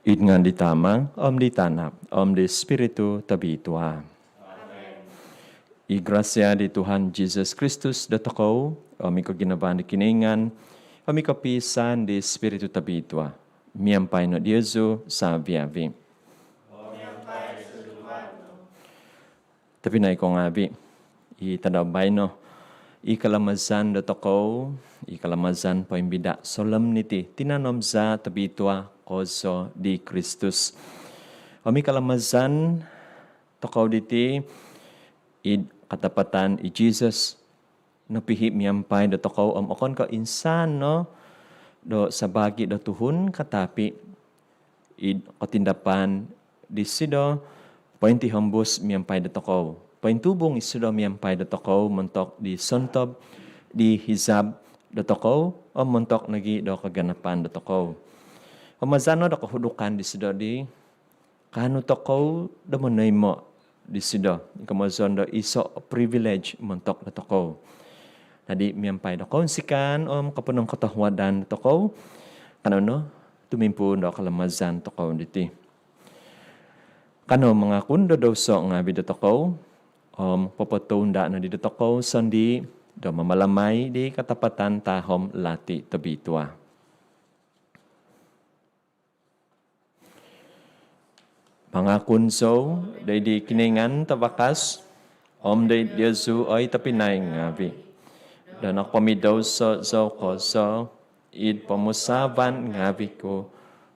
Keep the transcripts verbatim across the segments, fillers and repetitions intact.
Id ngaan di Tama, om di Tanak, om di Spiritu Tobitua. I grasia di Tuhan Jisus Kristus dotokou, om i koginavaan di Kinoingan, om i kopiisaan di Spiritu Tobitua, miampai no diozu savi-avi. Tobpinai ko ngaavi, i tadau baino, i kalamazan dotokou, i kalamazan poimbida solemniti, tinanom za tobitua kozo di Kristus. Om i kalamazan tokou diti, id katapatan i Jisus nopihi miampai dotokou, om okon ko insan no do sabaagi do tuhun, katapi id kotindapan disido pointihombus miampai dotokou. Pointubung isido miampai dotokou montok di sontob di hizab dotokou, om montok nogi do kaganapan dotokou. Om maza no do kohudukan disido di, kaanu tokou do monoimo disido, komozon do iso privilege montok dotokou. Dadi miampai do kounsikaan om koponongkotohuadan dotokou, kanou no tumimpuun do kalamazan tokou diti. Kanou mangakun do douso ngaavi dotokou, om popotounda nodi dotokou sondii do mamalamai di katapatan tahom lati tobitua. Mangakun zou doid di Kinoingan Tavakas, om doid diozu oi tobpinai ngaavi, do nokopomidouso zou kozo, id pomusaavan ngaavi ku,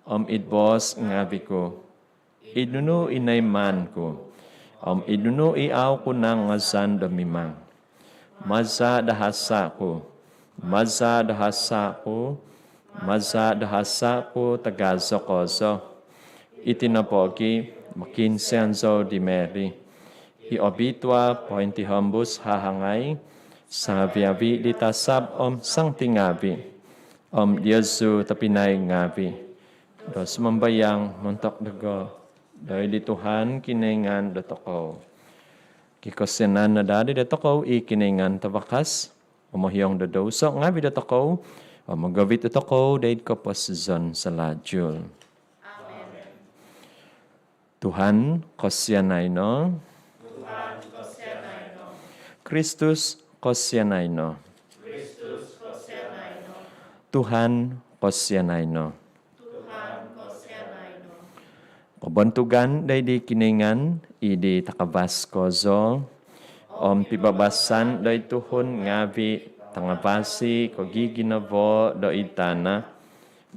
om id boos ngaavi ku, id nunu i noiman ku, om id nunu i au ku nangazan do mimang. Maza do hasa ku, maza do hasa ku, maza do hasa ku tagazo kozo. Iti nopogi, mokiinsian zou di Mary i obitua pointihombus hahangai, savi-avi di tasab om santi ngaavi, om diozu tobpinai ngaavi, do sumambayang montok dogo doid di Tuhan Kinoingan dotokou. Kikosianan no daa dotokou i Kinoingan Tavakas, momohiong do douso ngaavi dotokou, om mogovit dotokou doid koposizon salajul. Amen. Tuhan, kosianai no. Tuhan, kosianai no. Kristus, kosianai no. Kristus, kosianai no. Tuhan, kosianai no. Tuhan, kosianai no. Kobontugan doid di Kinoingan id di takavas kozo, om pibabasan doid tuhun ngaavi tangavasi ko giginavo doid tana.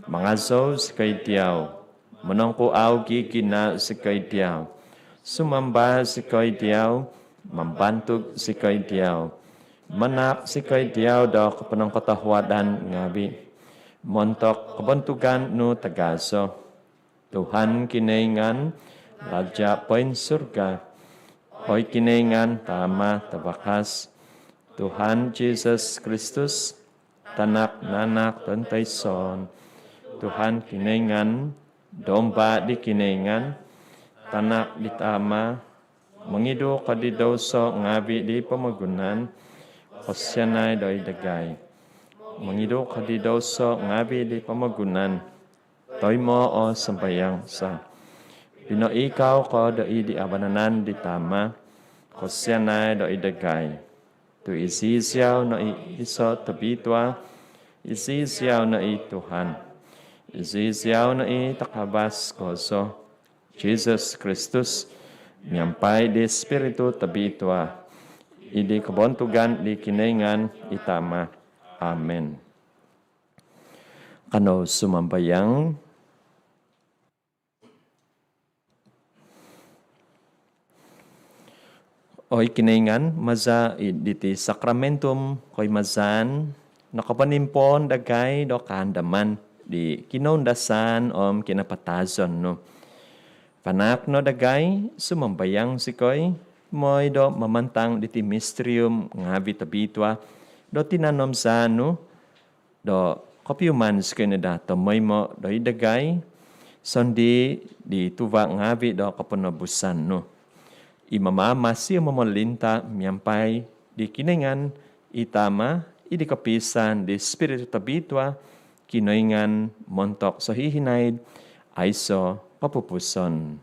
Mangazou zikoi diau, monongkuau gigina zikoi diau, sumamba zikoi diau, mambantug zikoi diau, manahak zikoi diau do koponongkotohuadan ngaavi, montok kobontugan nu tagazo. Tuhan Kinoingan, Raja poinsurga, oi Kinoingan Tama Tavakas, Tuhan Jisus Kristus, Tanak nanak tontoison, Tuhan Kinoingan, Domba di Kinoingan, Tanak di Tama, mongidu ko di douso ngaavi di pomogunan, kosianai doid dagai. Mongidu ko di douso ngaavi di pomogunan, toimo o sambayang za. Pinoikau ko doid di vanan di Tama, kosianai doid dagai. Tu iziziau no i iso tobitua, iziziau no i Tuhan, iziziau no i takavas kozo, Jisus Kristus, miampai di Spiritu Tobitua, id di kobontugan di Kinoingan i Tama. Amen. Kanou sumambayang. Oi Kinoingan, maza id diti sakramentum koimazaan, nokoponimpoon dagai do kaandaman di kinoundasan om kinapatazon nu. Panahak no dagai, sumambayang zikoi, moi do mamantang diti misterium ngaavi tobitua do tinanom za nu, do kopiuman zikoi no daa tomoimo doid dagai sondii di tuva ngaavi do koponobusan nu. I mamamasi om momolinta miampai di Kinoingan i Tama, id di kopiisaan di Spiritu Tobitua, Kinoingan montok sohihinaid, aiso kopupuson.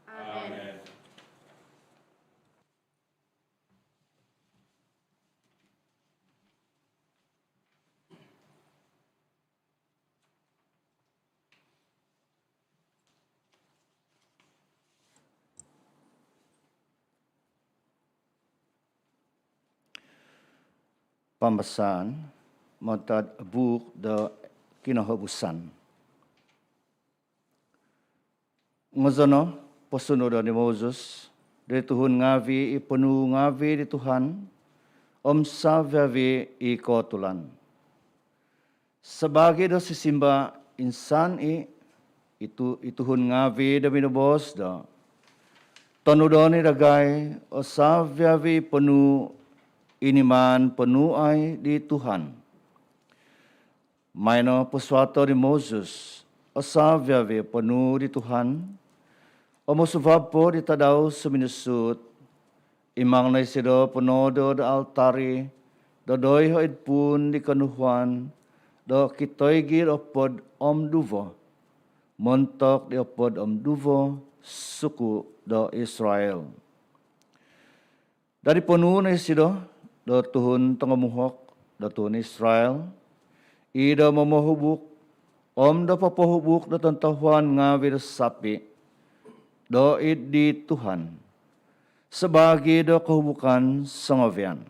Amen. Pambasaan mantad buuk do Kinohobusan. Ngozo no posunudon di Moses di tuhun ngaavi' i ponuu ngaavi' di Tuhan om savi-avi' i kootulan. Sabaagi do sisimba insan i', i tu-, i tuhun ngaavi' do minoboos do, tonudon i' dagai o savi-avi' i ponuu i nimaan ponuuai di Tuhan. Maino posuato' di Moses o savi-avi' i ponuu di Tuhan, om o suvab po di tadau suminusut, imang no isido ponoodo do altari do doiho' id puun di konuhuan do kitoigi' do opod om duvo, montok di opod om duvo suku' do Israel. Dadi ponuu no isido do tuhun tongomuhok do tuhun Israel, i do momohubuk om do popohubuk do tontohuan ngaavi' do sapi' do id di Tuhan, sabaagi do kohubukan songovian.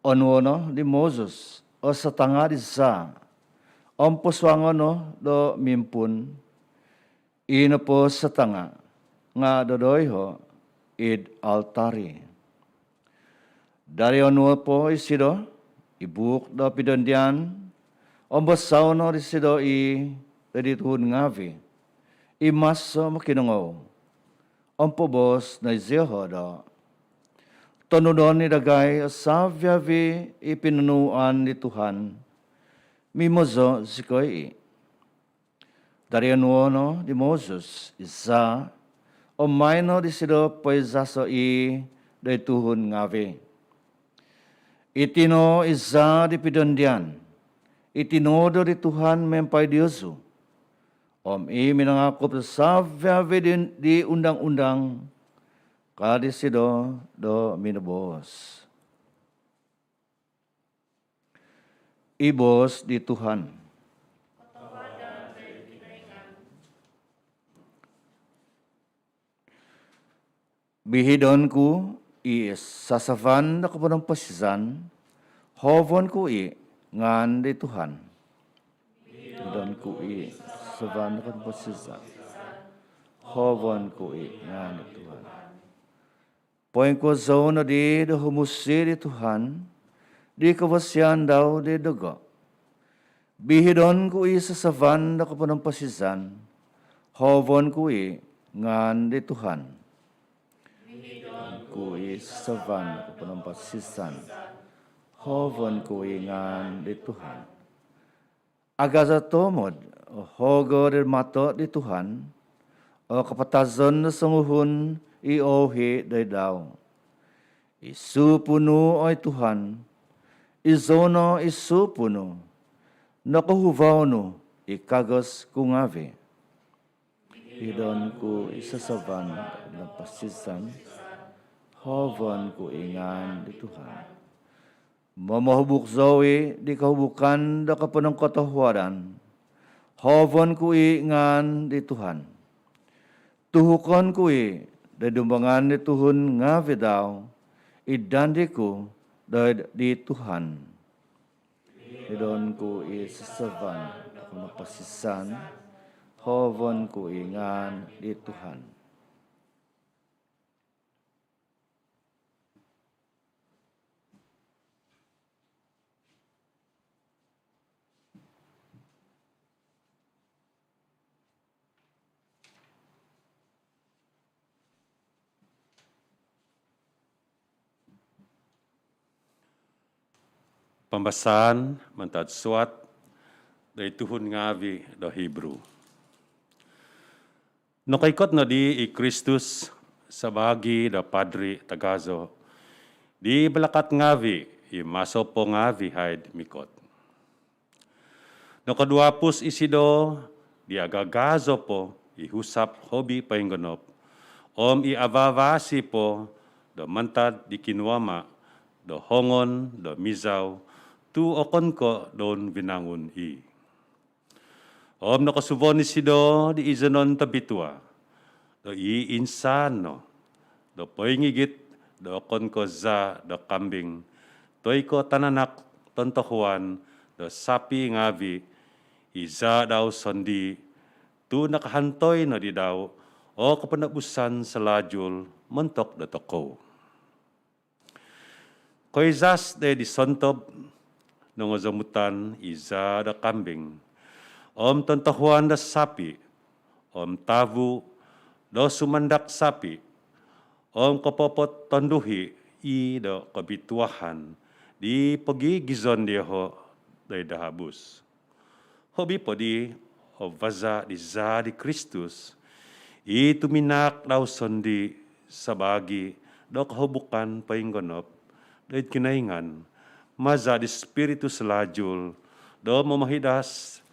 Onuo' no di Moses o satanga' di zaa' om posuango' no do mimpun, i nopo satanga' nga' do doiho' id altari. Dadi onuo' po isido i buuk do pidondian om basao' no disido i' do di tuhun ngaavi' i maso mokinongou, om poboos no i zioho' do, tonudon i' dagai o savi-avi' i pinonuuan di Tuhan mimozo zikoi i'. Dadi onuo' no di Moses i zaa' om maino disido poizaso' i' do id tuhun ngaavi'. Iti no i zaa' di pidondian i tinoodo di Tuhan miampai diozu, om i minangakup do savi-avi' di, di undang-undang, ka disido do minoboos. I boos di Tuhan. Bihidon ku i sasavan do koponomposizan, hoovon ku i ngaan di Tuhan. Bihidon ku i sasavan do koponomposizan, hoovon ku i ngaan di Tuhan. Poingkuo zou nodi do humusi di Tuhan di kavasian dau di dogo. Bihidon ku i sasavan do koponomposizan, hoovon ku i ngaan di Tuhan. Bihidon ku i sasavan do koponomposizan, hoovon ku i ngaan di Tuhan. Agazo toomod o hoogo di mato di Tuhan, o kapatazon do songuhun i ouhi doid dau. Isupu nu, oi Tuhan, izou no isupu nu, nokohuvau nu i kagos ku ngavi'. Bihidon ku i sasavan do koponomposizan, hoovon ku i ngaan di Tuhan. Momohubuk zou i' di kohubukan do koponongkotohuadan, hoovon ku i ngaan di Tuhan. Tuhukon ku i' do dumbangan di tuhun ngavi' dau id dandi ku doid di Tuhan. Bihidon ku i sasavan do koponomposizan, hoovon ku i ngaan di Tuhan. Pambasaan mantad suat doid tuhun ngavi' do Hibru. Nokoikot nodi i Kristus sabaagi do padri tagazo di balakat ngavi' i maso po ngavi' haid mikot. Nokoduapus isido di agagazo po i husap hobi poinggonop, om i avavasi po do mantad di kinuama do hongon do mizau, tu okon ko don vinangun i. Om nokosuvon isido di izonon tobitua do i insan no do poingigit do okon ko zaa do kambing toi ko tananak tontohuan do sapi ngaavi, i zaa dau sondii, tu nakahantoi no di dau o koponobusan salajul montok do tokou. Koizas do di sontob nongozomutan i zaa do kambing om tontohuan do sapi om tavu do sumandak sapi om kopopotonduhi i do kobituahan di pogigizon dioho do id dahabus. Hobi po di o vaza di zaa di Kristus i tuminaak dau sondii sabaagi do kohobukan poinggonop do id Kinoingan maza di Spiritu Salajul do momohidas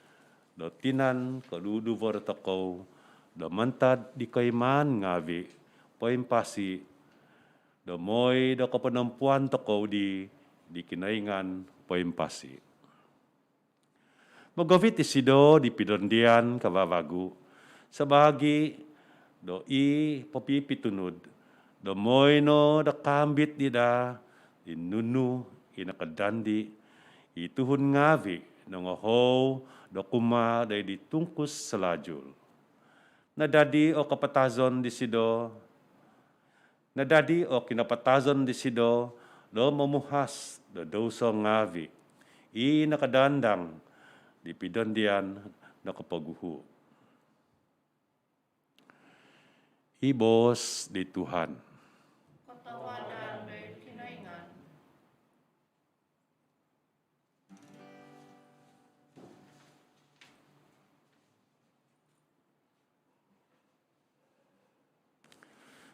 do tinan koduduvo do tokou do mantad di koimaan ngaavi poimpasi do moi do koponompuan tokou di di Kinoingan poimpasi. Mogovit isido di pidondian kavavagu sabaagi do i popipitunud do moi no do kaambit di daa di nunu i nakadandi i tuhun ngaavi nongohou do kumaa do id di tungkus salajul. Nadadi o kapatazon disido Nadadi o kinapatazon disido do momuhas do douso ngaavi i nakadandang di pidondian nokopoguhu. I boos di Tuhan. Kotohuadan do Kinoingan.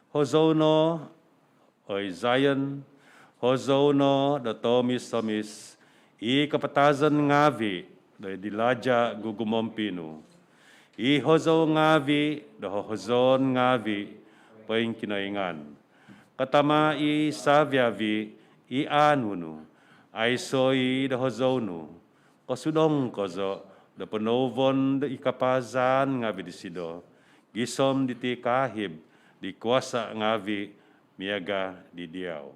Hozou no, oi Zion, hozou no do toomis-omis i kapatazon ngaavi do id di laja gugumompi nu, i hozou ngaavi do hohozoon ngaavi poingkinoingan. Katama i savi-avi i aanu nu, aiso i do hozou nu, kosudong kozo do ponouvon do i kapaazan ngaavi disido, gisom diti kaahib di kuasa ngaavi miaga di diau.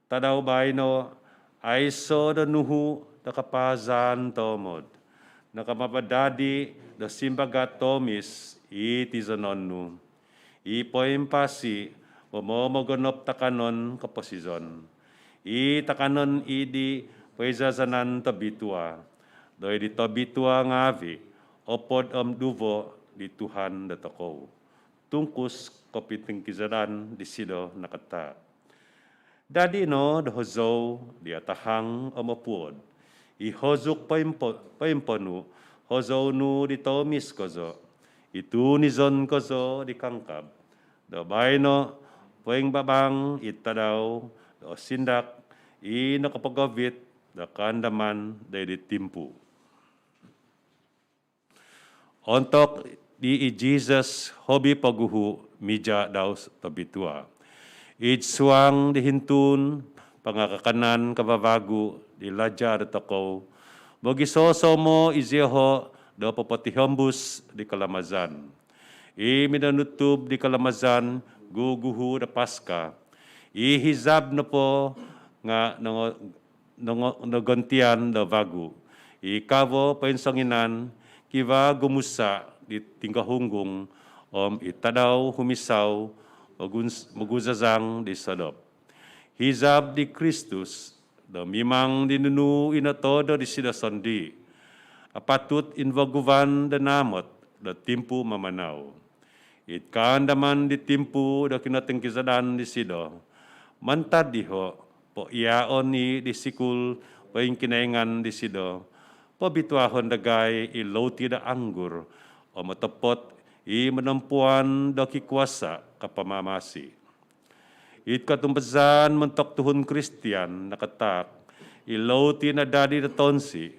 Tadau baino, aiso do nuhu do kapaazan toomod, nakapapadadi do simbaga toomis i tizonon nu, i poimpasi momomogonop takanon koposizon, i takanon i di poizazanan tobitua do id di tobitua ngaavi opod om duvo di Tuhan dotokou, tungkus kopitingkizadan disido nakataak. Dadi no do hozou di atahang om opuod, i hozuk poimpo-, poimponu hozou nu di toomis kozo, i tuunizon kozo di kangkab, do baino poingbabang id tadau do osindak i nokopogovit do kaandaman do id di timpu. Ontok di i Jisus hobi poguhu mija dau tobitua, id suang di hintuun pangakakanan kavavagu di laja dotokou, mogisosomo izioho do popotihombus di kalamazan. I minonutub di kalamazan guguhu do Paska, i hizab nopo nga nongo-, nongo-, nogontian do vagu, i kavo poinsonginan kivaa gumusa di tinggohunggung, om i tadau humisau moguns-, moguzazang di sodop. Hizab di Kristus do mimang di nunu i notodo disido sondii, apatut invaguvan do naamot do timpu mamanau. Id kaandaman di timpu do kinotingkizadan disido, mantad diho poiaon i di sikul poingkinoingan disido, pobituahon dagai i louti do anggur, om otopot i monompuan do kikuasa kapamamasi. Id kotumbazaan montok tuhun Kristian nakataak, i louti nadadi do tonsi,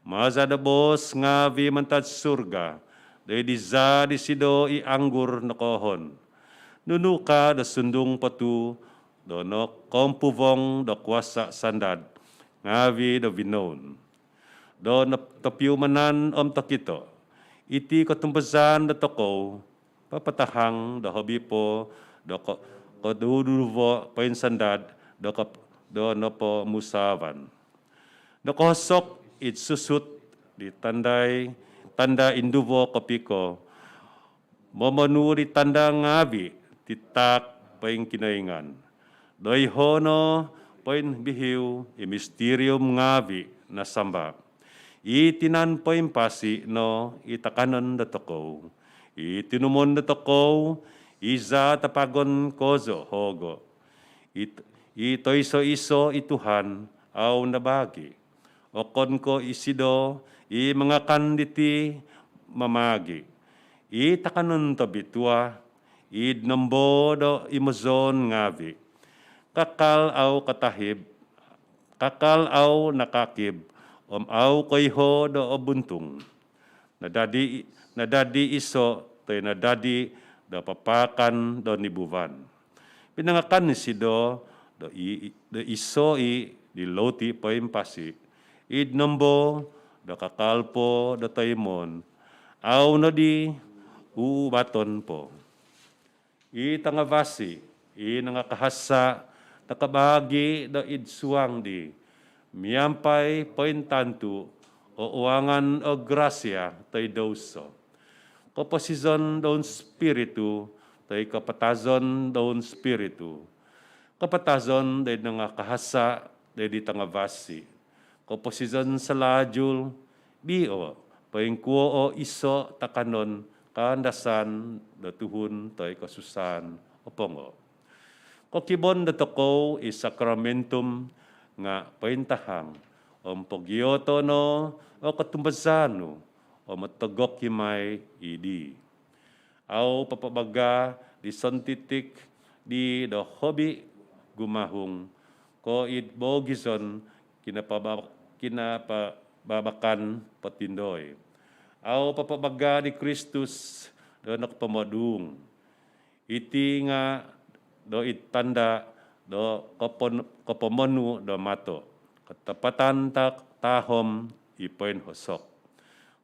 maza do boos ngaavi' mantad surga do id di zaa disido i anggur nokoohon. Nunu ka do sundung po tu do nokompuvong do kuasa' sandad ngaavi' do vinoun do nop-, topiumanan om tokito. Iti kotumbazaan dotokou papatahang do hobi po do ko-, koduduvo poinsandad do kop-, do nopomusaavan. Nokohosok id susut di tandai, tanda induvo kopiko, momonu di tanda ngaavi' ti taak poingkinoingan. Doiho' no poinbihiu i mistirium ngaavi' nasamba. I tinan poimpasi no i takanon dotokou. I tinumon dotokou i zaa tapagon kozo hoogo. I, i toiso-iso i Tuhan au nabaagi. Okon ko isido i mangakan diti mamaagi. I takanon tobitua, id nombo do imozoon ngaavi'. Kakal au katahib, kakal au nakakib, om au koiho do obuntung. Nadadi, nadadi iso' toi nadadi do papaakan do nibuvan. Pinangakan isido do i, do iso' i' di louti poimpasi, id nombo do kakal po do toimoon, au nodi uubaton po. I tangavasi i nangakahasa' nakabaagi' do id suang di miampai pointantu' o uangan o grasia toi douso. Koposizon doun Spiritu toi kapatazon doun Spiritu. Kapatazon do id nangakahasa' do id di tangavasi. Koposizon salalu, bii o poingkuo o iso' takanon kaandasan do tuhun toi kosusaan opongo. Kokibon dotokou i sakramentum nga' pointahang om pogioto' no o kotumbazaan nu om otogok i' mai i' dii. Au papabaga' di sontitik di do hobi gumahung ko id boogizon kinapaba-, kinapababakan potindoi. Au papabaga' di Kristus do nokopomoduung. Iti nga' do id tanda' do kopon-, kopomonu' do mato', katapatan ta-, tahom i poinhosok.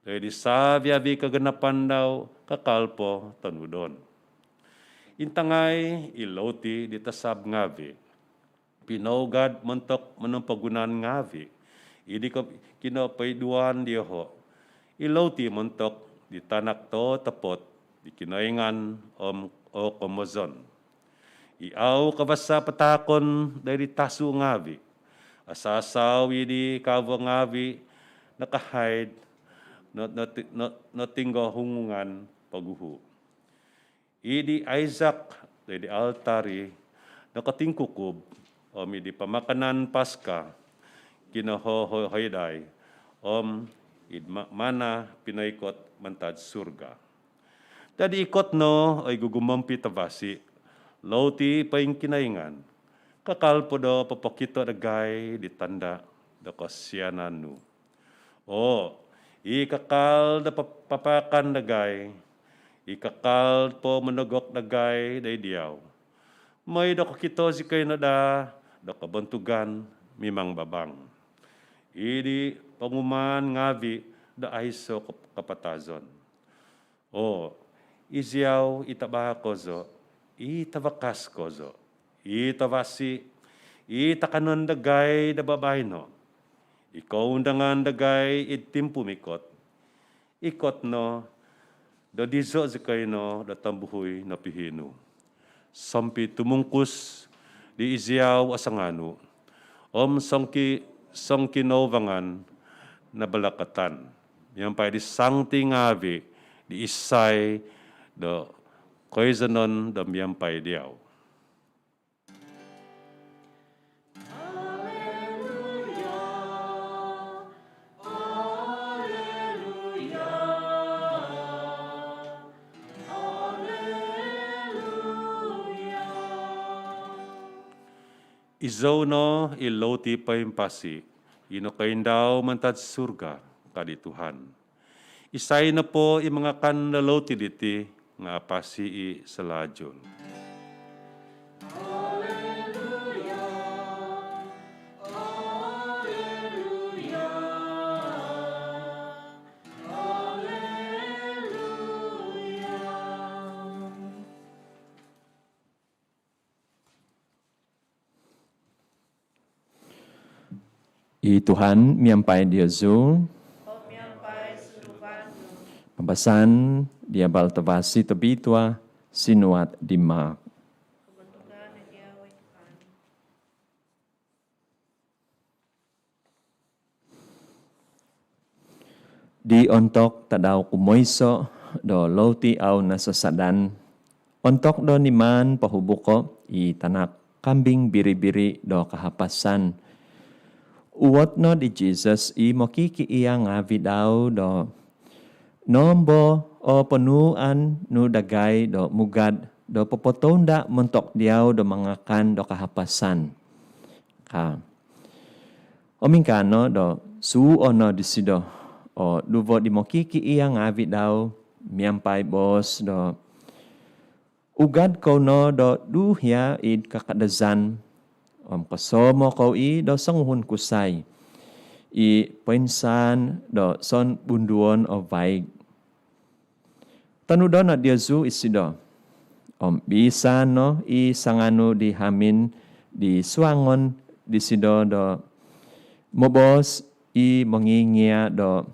Do id di savi-avi' kaganapan dau kakal po tonudon. Intangai i louti di tasab ngaavi', pinougad montok monompogunan ngaavi', i di ko-, kinopoiduan dioho', i louti montok di tanak totopot di Kinoingan om o komozon. I au kavasa pataakon do id di tasu' ngaavi', asasau i' di kaavo ngaavi' nakahaid no-, noti-, no-, notinggohungungan poguhu'. I di Isak do id di altar i nokotingkukub, om i di pamakanan Paska kinohohoidai, om id ma-, mana pinoikot mantad surga. Dadi ikot no oi gugumompi' tavasi', louti poingkinoingan, kakal po do popokito dagai di tanda' do kosianan nu. Oo, i kakal do pa-, papaakan dagai, i kakal po monogok dagai do id diau. Moi do kokito zikoi no daa do kobontugan mimang babang. I di pongumaan ngaavi' do aiso' kap-, kapatazon. Oo, iziau i tabaa kozo, i tavakas kozo, i tavasi', i takanon dagai do babaino', i koundangan dagai id timpu mikot. Ikot no do dizo' zikoi no do tombuhui nopihi' nu. Sompitumungkus di iziau asanganu om songki-, songkinouvangan nabalakatan miampai di santi ngaavi' di isai do koizonon do miampai diau. Izou no i louti poimpasi i nokoindau mantad surga, ka di Tuhan. Isai nopo i mangakan do louti diti nga apasi i salalu. I Tuhan miampai diozu. Om miampai sunduvan nu. Pambasaan di Abal Tavasi Tobitua sinuat di Mark. Kabantugan dia, wahai Tuhan. Di ontok tadau kumoiso do louti au nasasadan, ontok do nimaan pohubuko i tanak kambing biri-biri do kahapasan, uot no di Jesus i mokikiia ngaavi dau do, "Nombo o ponuuan nu dagai do mugad do popotounda montok diau do mangakan do kahapasan?" ka. Om ingkaa no do suuo no disido o duvo di mokikiia ngaavi dau miampai boos do, "Ugad kou no do duhia id kakadazan, om kosoomo kou i do songuhun kusai i poinsaan do sonbunduon o vaig. Tonudon no diozu isido." Om biisaan no i sanganu di hamin di suangon disido do moboos i mongingia do,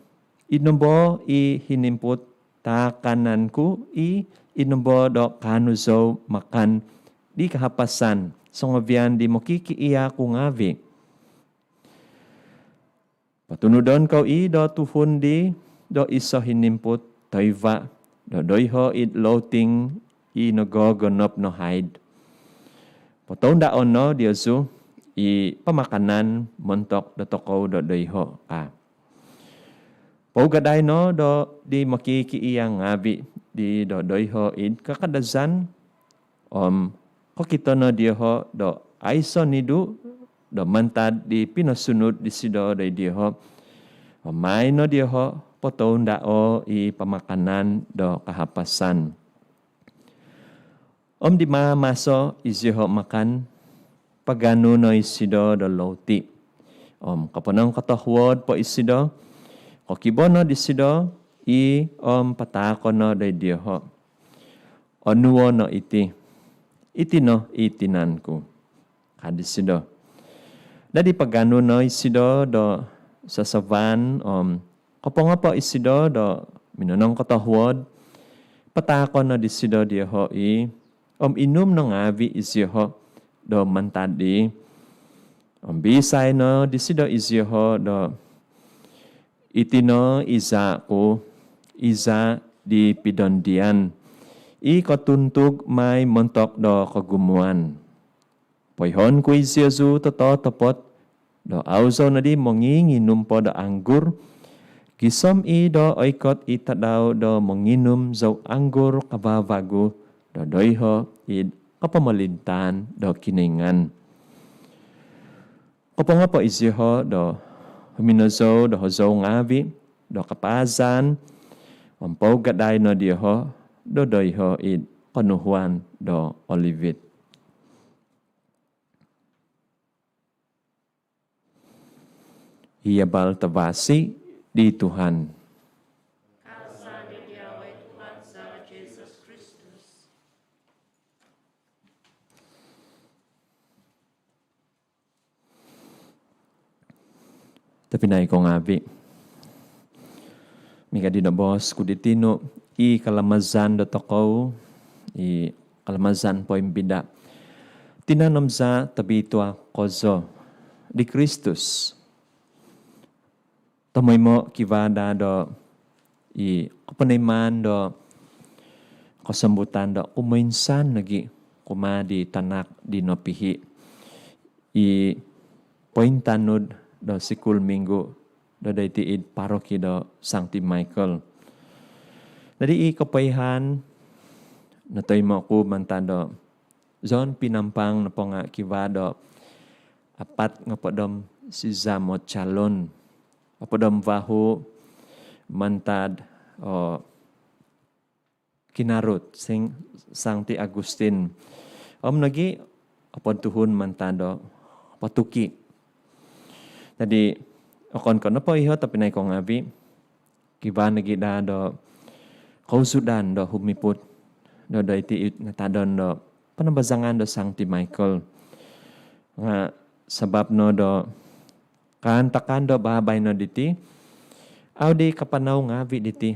"Id nombo i hinimput taakanan ku i? Id nombo do kaanu zou makan di kahapasan songovian di mokikiia ku ngaavi?" Potunudon kou i do tuhun di do iso hinimput toiva do doiho id louting i nogogonop no haid. Potoundaon no diozu i pamakanan montok dotokou do doiho, ka. Pougadai no do di mokikiia ngaavi di do doiho id kakadazan, om kokito no dioho do aiso nidu do mantad di pinosunud disido doid dioho. Om maai no dioho potoundao i pamakanan do kahapasan. Om di maamaso izioho makan, paganu no isido do louti. Om koponongkotohuod po isido, kokibo no disido i om pataako no doid dioho. "Onuo no iti. Iti no i tinan ku," ka disido. Dadi paganu no isido do sasavaan om kopongo po isido do minonongkotohuod, pataako no disido dioho i om inum no ngaavi izioho do mantad di. Om biisai no disido izioho do, "Iti no i zaa ku, i zaa di pidondian i kotuntug mai montok do kogumuan. Poihoon ku iziozu tototopot do au zou nodi monginginum po do anggur gisom i do oikot i tadau do monginum zou anggur kavavagu do doiho id kopomolintaan do Kinoingan." Kopongo po izioho do huminozou do hozou ngaavi do kapaazan om pougadai no dioho do doiho id konuhuan do Olivit. I Abal Tavasi di Tuhan. Tobpinai ko ngaavi, miaga di noboos ku di tinu, i kalamazan dotokou, i kalamazan poimbida, tinan om zaa tobitua kozo di Kristus. Tomoimo kivaa daa do i koponoimaan do kosombutan do kumoinsan nogi kumaa di tanak di nopihi i pointanud do sikul minggu do doiti id paroki do Sangti Michael. Dadi i kopoihaan notoimo ku mantad do Zon Penampang nopo nga kivaa do apat ngopod om sizam o calon. Opod om vahu mantad o kinarut sing Sangti Agustin. Om nogi opod tuhun mantad do Patuki. Jadi okon ko nopo iho tobpinai ko ngavi, kivaa nogi daa do kousudan do humiput do doiti i natadon do panambazangan do Sangti Michael. Nga sabab no do kaantakan do babaino diti, au di kapanau ngavi diti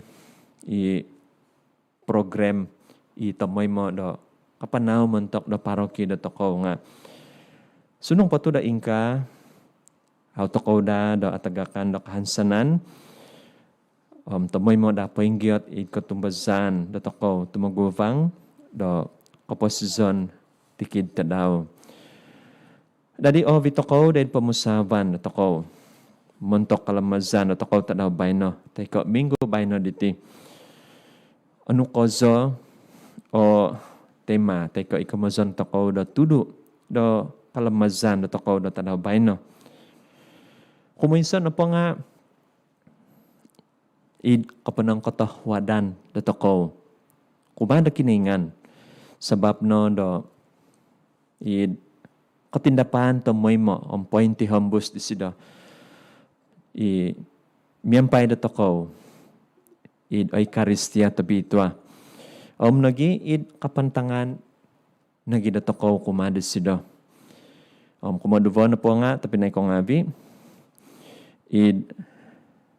i program i tomoimo do kapanau montok do paroki do tokou nga. Sundung po tu do ingkaa, au tokou daa do atagakan do kahansanan om tomoimo daa poinggiot i kotumbazaan do tokou tumoguvang do koposizon tikid tadau. Dadi ovi tokou doid pomusaavan do tokou montok kalamazan do tokou tadau baino toi ko minggu baino diti. Onu kozo o tema toi ko i komozon tokou do tudu do kalamazan do tokou do tadau baino? Kumoiso nopo nga id koponongkotohuadan do tokou kumaa do Kinoingan sabab no do id kotindapaan tomoimo om pointihombus disido i miampai do tokou id Eukaristia Tobitua om nogi id kapantangan nogi do tokou kumaa disido. Om kumoduvo nopo nga tobpinai ko ngavi, id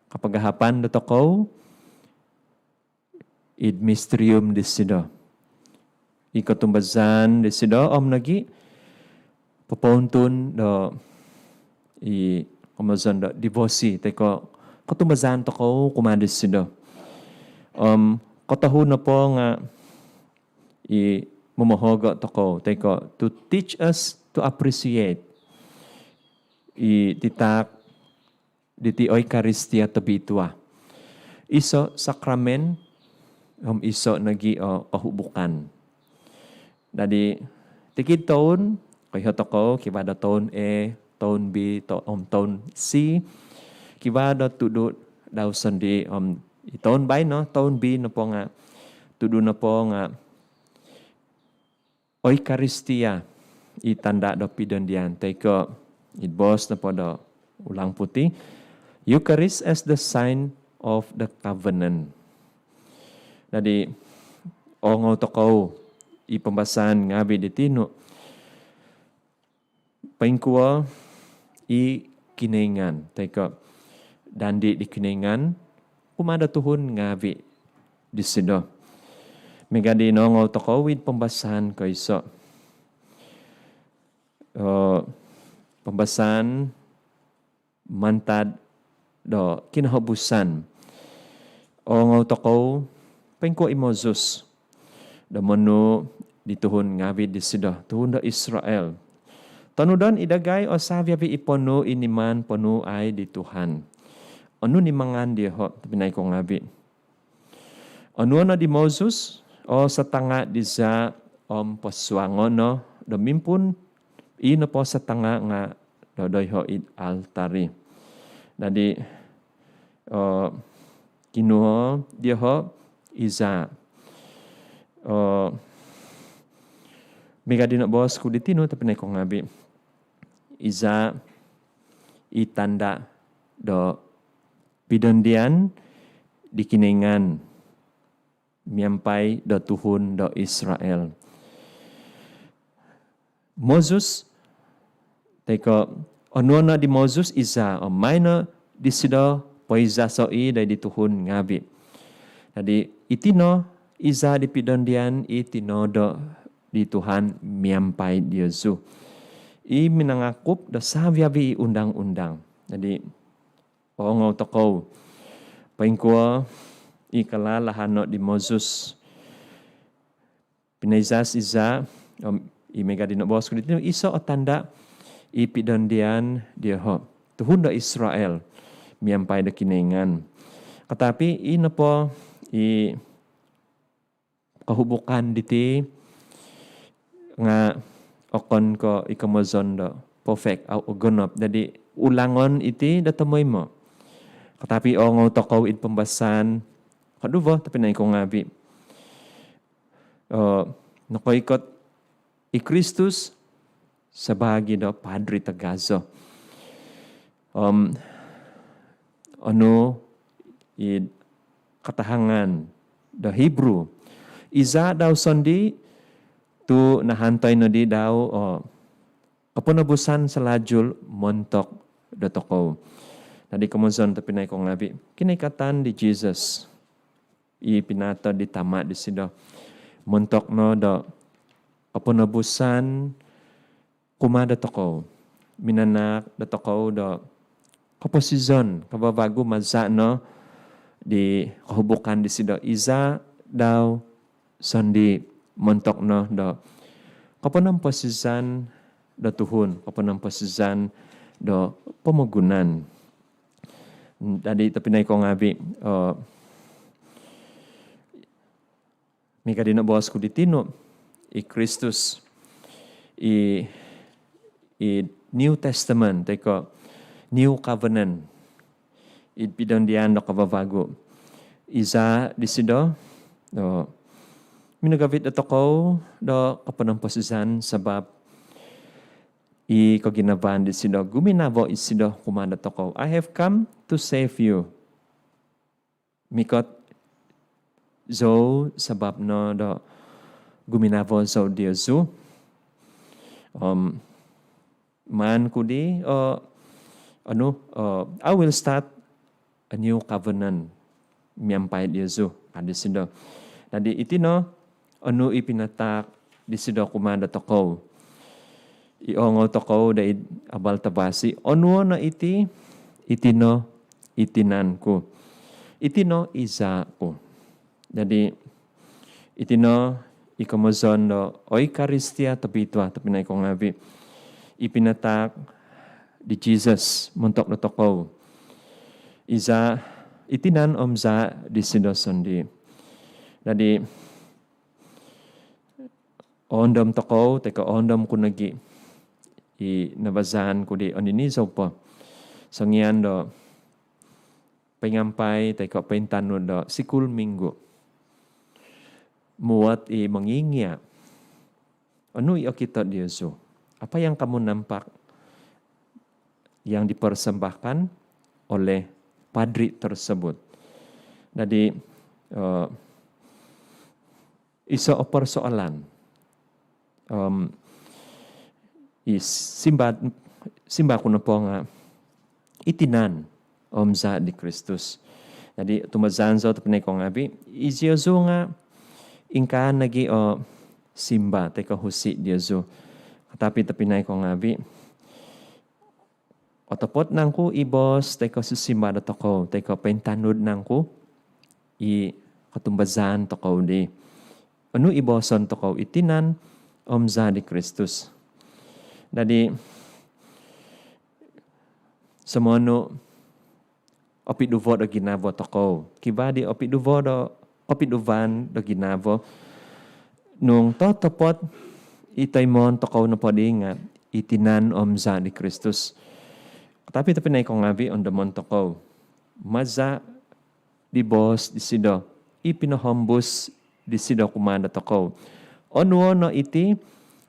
kapagahapan do tokou id misterium disido, i kotumbazaan disido om nogi popountun do i komozon do devosi toi ko kotumbazaan tokou kumaa disido. Om kotohu nopo nga i momohogo tokou toi ko to teach us to appreciate i titaak diti Eukaristia Tobitua. Iso sakramen om iso nogi o kohubukan. Dadi tikid toun koiho tokou kivaa do toun A, toun B, to, om toun C. Kivaa do tudu dau sondii om i toun baino, toun B nopo nga tudu nopo nga Eukaristia i tanda do pidondian toi ko id boos nopo do ulang putih, Eucharist as the sign of the covenant. Dadi ongou tokou i pambasaan ngavi di tinu poingkuo i Kinoingan toi ko dandi di Kinoingan kumaa do tuhun ngavi disido. Miaga di nongou tokou id pambasaan koiso, pambasaan mantad do kinohobusan. Ongou tokou poingkuo i Mozus do monuu di tuhun ngavi disido, tuhun do Israel. Tonudon i dagai o savi-avi i ponuu i niman ponuuai di Tuhan. Onu nimangan dioho tobpinai ko ngavi? Onuo no di Mozus o satanga di zaa om posuango no do mimpuun i nopo satanga nga do doiho id altari. Dadi kinuo dioho i zaa. Miaga di no boos ku di tinu tobpinai ko ngavi, i zaa i tanda do pidondian di Kinoingan miampai do tuhun do Israel. Mozus toi ko onuo no di Mozus i zaa om maai no disido poizasoi doid di tuhun ngavi. Dadi iti no i zaa di pidondian i tinodo di Tuhan miampai diozu, i minangakup do savi-avi i undang-undang. Dadi ongou tokou poingkuo i kalalahano di Mozus. Pinoizas i zaa om i miaga di no boos ku di tinu iso o tanda i pidondian dioho, tuhun do Israel miampai do Kinoingan. Katapi i nopo i kohubukan diti nga okon ko i komozon do perfect au ogonop. Dadi ulangon iti do tomoimo. Katapi ongou tokou id pambasaan koduvo, tobpinai ku ngaavi', eh, nokoikot i Kristus sabaagi do padri tagazo. Om onu id katahangan do Hebrew, i zaa dau sondii' tu' nahantoi nodi dau o koponobusan salajul montok dotokou. Dadi komozon, tobpinai ku ngaavi', kinoikatan di Jesus i pinaatod di Tama' disido montok no do koponobusan kumaa dotokou, minanaak dotokou do koposizon kavavagu maza' no di kohubukan disido. I zaa dau sondii' montok no do koponomposizan do tuhun, koponomposizan do pomogunan. Dadi tobpinai ku ngaavi', eh, miaga di noboos ku di tinu, i Kristus i, i New Testament toi ko' New Covenant, id pidondian do kavavagu, i zaa disido do minogavit dotokou do koponomposizan sabap i koginavaan disido, guminavo isido kumaa dotokou. "I have come to save you." Mikot zou sabap no do guminavo zou diozu. Om maan ku di, eh, onu, eh, "I will start a new covenant miampai diozu," ka disido. Dadi iti no onu i pinataak disido kumaa dotokou. I ongou tokou do id abal tavasi, onuo' no iti, iti no i tinan ku, iti no i zaa ku. Dadi iti no i komozon do Eukaristia Tobitua, tobpinai ku ngaavi', i pinataak di Jesus montok dotokou. I zaa, i tinan om zaa disido sondii'. Dadi oondom tokou toi ko' oondom ku nogi' i nabazaan ku di oninizou po songian do poingampai toi ko' pointanud do sikul minggu. Muot i mongingia', onu i okito diozu? Apa yang kamu nampak yang dipersembahkan oleh padri tersebut? Dadi, eh, iso o persoalan. Om i simba, simba ku nopo nga' i tinan om zaa di Kristus. Dadi tumbazaan zou, tobpinai ku ngaavi', i ziozu nga' ingkaa nogi' o simba toi ko' husi' diozu. Katapi tobpinai ku ngaavi', otopot nangku i boos toi ko' sisimba dotokou toi ko' pointanud nangku i kotumbazaan tokou di? Onu i booson tokou, i tinan om zaa di Kristus? Dadi somonu opiduvo do ginavo tokou. Kivaa di opiduvo do, kopiduvaan do ginavo nung totopot i toimoon tokou nopo di nga' i tinan om zaa di Kristus. Katapi tobpinai ku ngaavi', ondomon tokou maza' di boos disido, i pinohombus disido kumaa dotokou. Onuo' no iti,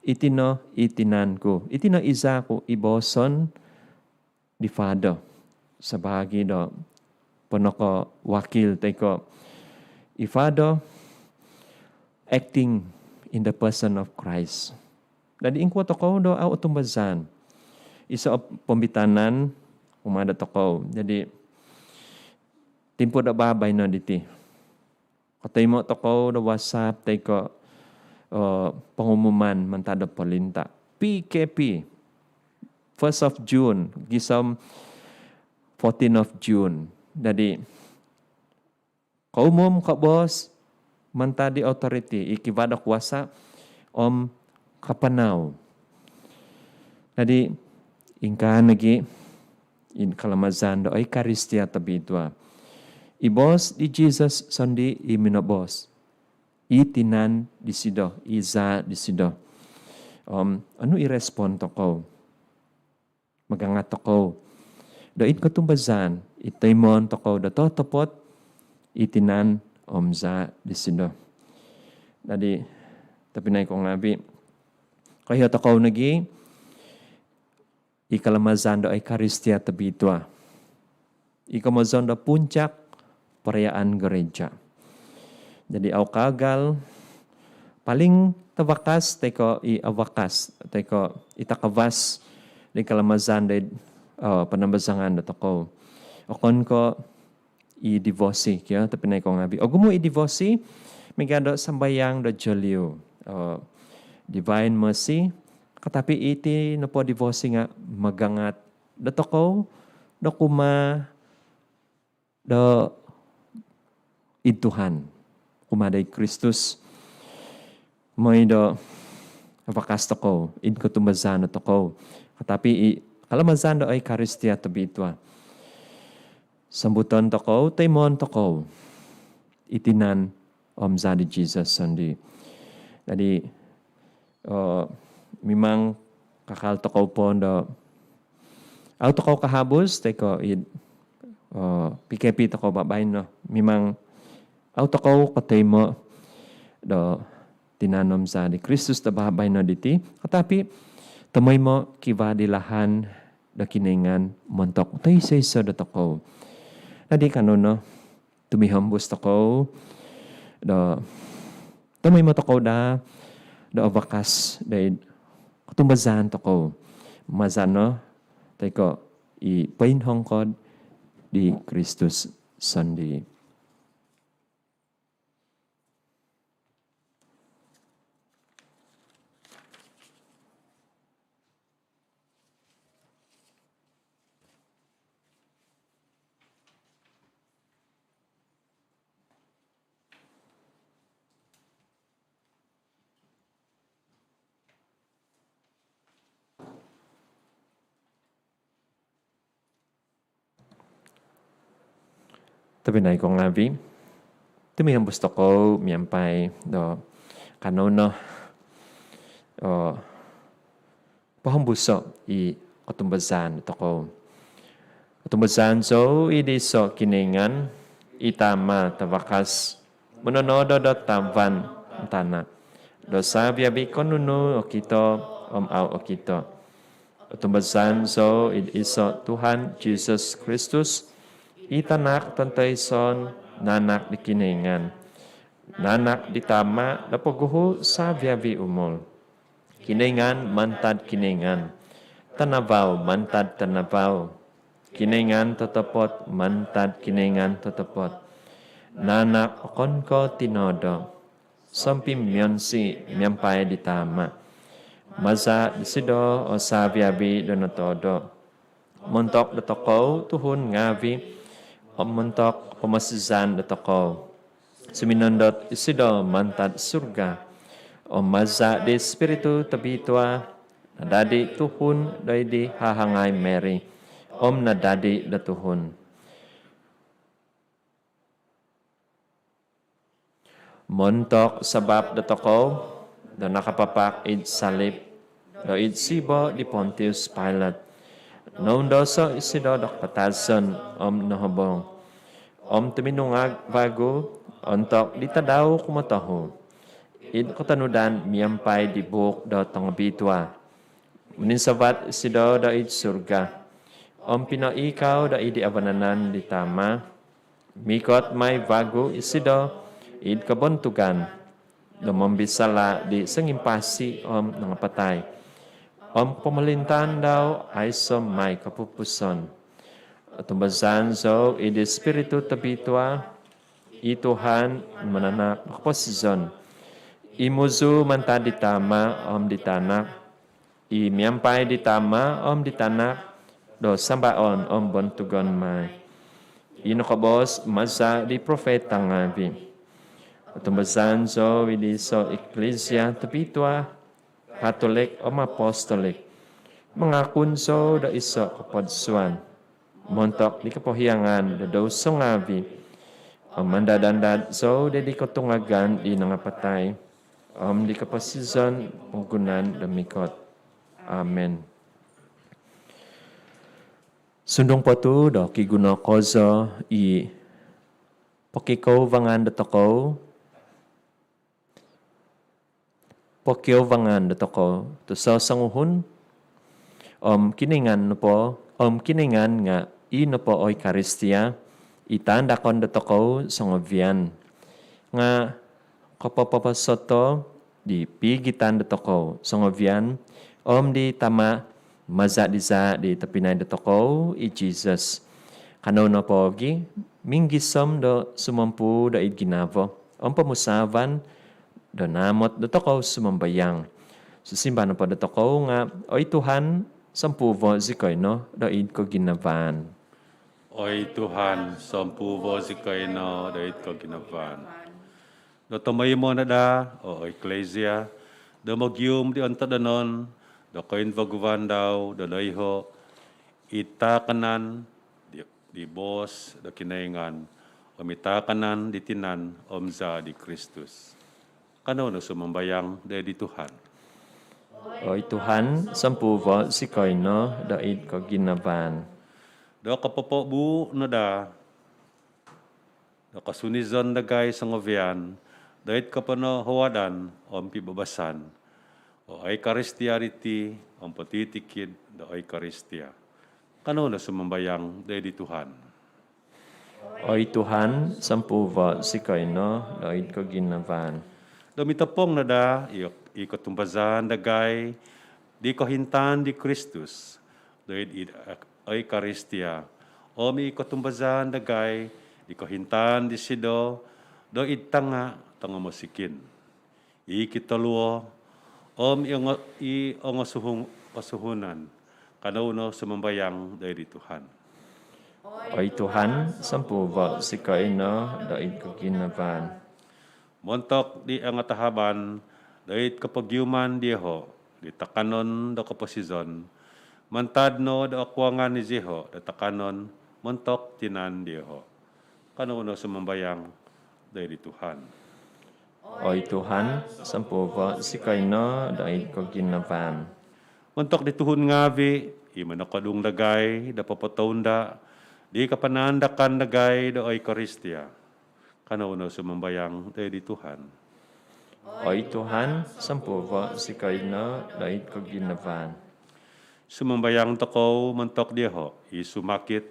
iti no i tinan ku, iti no i zaa ku, i booson di Father sabaagi do ponoko wakil toi ko' i Father acting in the person of Christ. Dadi ingkuo tokou do au otumbazaan? Iso o pombitanan kumaa dotokou. Dadi timpu do babaino diti, kotoimo tokou do WhatsApp toi ko', eh, pengumuman mantad do polinta. P K P, first of June gisom fourteen of June. Dadi koumum, koboos mantad di authority, i kivaa do kuasa om kapanau. Dadi ingkaa nogi' id kalamazan do Eukaristia Tobitua, i boos di Jesus sondii' i minoboos, i tinan disido, i zaa disido. Om onu i respon tokou? Magangat tokou do id kotumbazaan i toimoon tokou do totopot i tinan om zaa disido. Dadi, tobpinai ku ngaavi', koiho tokou nogi i kalamazan do Eukaristia Tobitua, i komozon do puncak perayaan gereja. Jadi, au kaagal, paling tavakas toi ko' i avakas toi ko' i takavas di kalamazan di, eh, panambazangan dotokou. Okon ko' i devosi, kio, tobpinai ku ngaavi'. Ogumu i devosi miaga do sambayang do joliu, eh, Divine Mercy, katapi iti nopo devosi nga' magangat dotokou do kumaa do id Tuhan, kumaa do id Kristus. Moi do avakas tokou id kotumbazaan dotokou. Katapi i kalamazan do Eukaristia Tobitua, sambuton tokou, toimoon tokou i tinan om zaa di Jesus sondii. Dadi, eh, mimang kakal tokou po do au tokou kahabus toi ko' id, eh, P K P tokou babaino. Mimang au tokou kotoimo do tinan om zaa di Kristus do babaino diti. Katapi tomoimo kivaa di lahan do Kinoingan montok toiso-iso dotokou. Dadi, kanou no tumihombus tokou do tomoimo tokou daa do avakas do id kotumbazaan tokou maza no toi ko' i poinhongkod di Kristus sondii. Tobpinai ku ngaavi', tumihombus tokou miampai do kanou no, eh, pohombuso' i kotumbazaan tokou. Kotumbazaan zou id iso' Kinoingan, i Tama' tavakas, mononodo do tavan om tana', do savi-avi' ko' nunu okito om au okito. Otumbazaan zou id iso' Tuhan Jesus Kristus, i Tanak tontoison naanak di Kinoingan, naanak di Tama' do poguhu' savi-avi' umul. Kinoingan mantad Kinoingan, tanavau mantad tanavau, Kinoingan totopot mantad Kinoingan totopot, naanak okon ko' tinoodo, sompimionsi miampai di Tama'. Maza' disido o savi-avi' do notoodo. Montok dotokou tuhun ngaavi' om montok pomosizan dotokou, suminondot isido mantad surga. Om maza' di Spiritu Tobitua, nadadi tuhun do id di hahangai Mary, om nadadi do tuhun. Montok sabap dotokou do nakapapak id salip do id sibo' di Pontius Pilate, noundoso' isido do kapatazon om nohobong. Om tuminungag vagu ontok di tadau kumotohu, id kotonudan miampai di buuk do tongobitua. Mininsavat isido do id surga, om pinoikau do id di avanan di Tama'. Mikot mai vagu isido id kobontugan do mombisala' di songimpasi om nangapatai, om pomolintaan dau aiso' mai kopupuson. Otumbazaan zou id Spiritu Tobitua, i Tuhan mananak do koposizon, i muzu mantad di Tama' om di Tanak, i miampai di Tama' om di Tanak do sambaon om bontugon mai, i nokoboos maza' di profeta ngaavi'. Otumbazaan zou id iso' Iklisia tobitua, Katolik om Apostolik. Mangakun zou do iso' kopodsuan montok di kopohiangan do douso ngaavi'. Om mandad-andad zou do id di kotungagan di nangapatai om di koposizon pomogunan do mikot. Amin. Sundung po tu do kiguno kozo i pokikouvangan dotokou, pokikouvangan dotokou tu sosonguhun om Kinoingan nopo, om Kinoingan nga i nopo Eukaristia i taandakon dotokou songovian nga kopopoposoto di pigitan dotokou songovian om di Tama maza diza di tobpinai dotokou i Jesus. Kanou nopo gi minggisom do sumompu do id ginavo om pomusaavan do naamot dotokou sumambayang. Sisimbar nopo dotokou nga, Oi Tuhan, sompuvo zikoi no do id koginavaan. Oi Tuhan, sompuvo zikoi no do id koginavaan. Do tomoimo no daa o Eklesia do mogium di ontodonon do koinvaguvan dau do noiho i taakanan di, di boos do Kinoingan om i taakanan di tinan om zaa di Kristus. Kanou no sumambayang do id di Tuhan. Oi Tuhan, sompuvo zikoi no do id koginavaan. Do kopopobuu no daa do kosunizon dagai songovian do id koponohowadan om pibabasan o Eukaristia diti om potitikid do Eukaristia. Kanou no sumambayang do id di Tuhan. Oi Tuhan, sompuvo zikoi no do id koginavaan. Do mitopong no daa i, i kotumbazaan dagai di kohintaan di Kristus do id, id Eukaristia om i kotumbazaan dagai di kohintaan disido do id tanga tongo mosikin, i kitoluo om i ongo, i ongosuhung, kosuhunan. Kanou no sumambayang do id di Tuhan. Oi Tuhan, sompuvo zikoi no do id koginavaan. Montok di angatahaban do id kopogiuman dioho di taakanon do koposizon, mantad no do akuangan izioho do taakanon montok tinan dioho. Kanou no sumambayang do id di Tuhan. Oi Tuhan, sompuvo zikoi no do id koginavaan. Montok di tuhun ngaavi i monokodung dagai do popotounda di kapanaandakan dagai do Eukaristia. Kanou no sumambayang do id di Tuhan. Oi Tuhan, sompuvo zikoi no do id koginavaan. Sumambayang tokou montok dioho i sumakit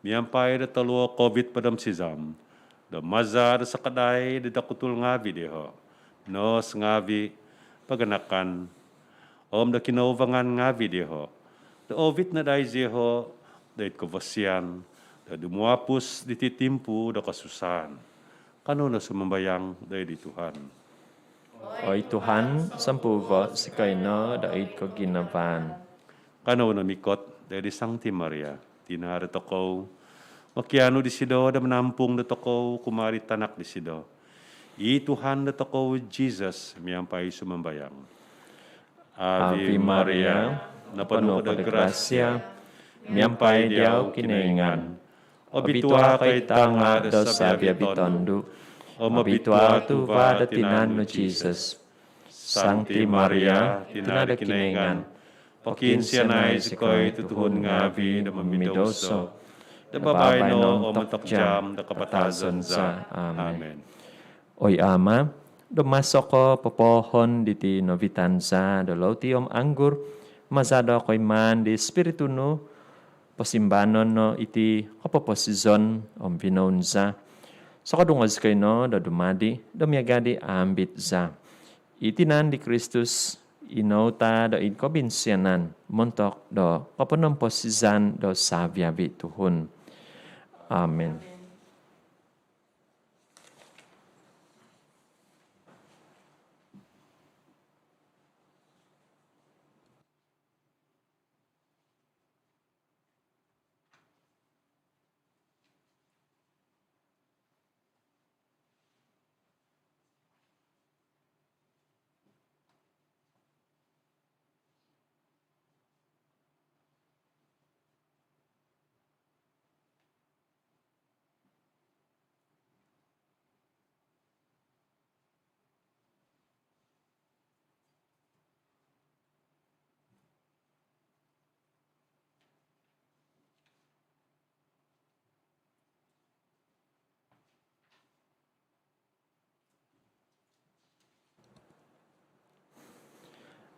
miampai do toluo Covid hopod om sizam, do maza do sakadai di dokutul ngaavi dioho, nos ngaavi, paganakan om do kinouvangan ngaavi dioho, do oovit no daa izioho do id kovosian do dumuapus diti timpu do kosusaan. Kanou no sumambayang do id di Tuhan. Oi Tuhan, sompuvo zikoi no do id koginavaan. Kanou no mikot do id di Sangti Maria, tina dotokou, mokianu disido do manampung dotokou kumaa di tanak disido, i Tuhan dotokou Jesus, miampai sumambayang. Ave Maria, noponu ko do grasia, miampai diau Kinoingan. Obitua ko id tanga do savi-avi tondu om obitua tuva do tinan nu Jesus. Sangti Maria, tina do Kinoingan, pokiinsianai zikoi tutuhun ngaavi do momimidoso, do babaino om ontok jaam do kapatazon za. Amen. Oi Ama, do maso ko popoohon diti novitan za do louti om anggur, maza do koimaan di Spiritu nu, posimbanon no iti kopoposizon om vinoun za, sokodungo zikoi no do dumadi do miaga di aambit za, i tinan di Kristus, i nouta do id kobinsianan montok do koponomposizan do savi-avi tuhun. Amen.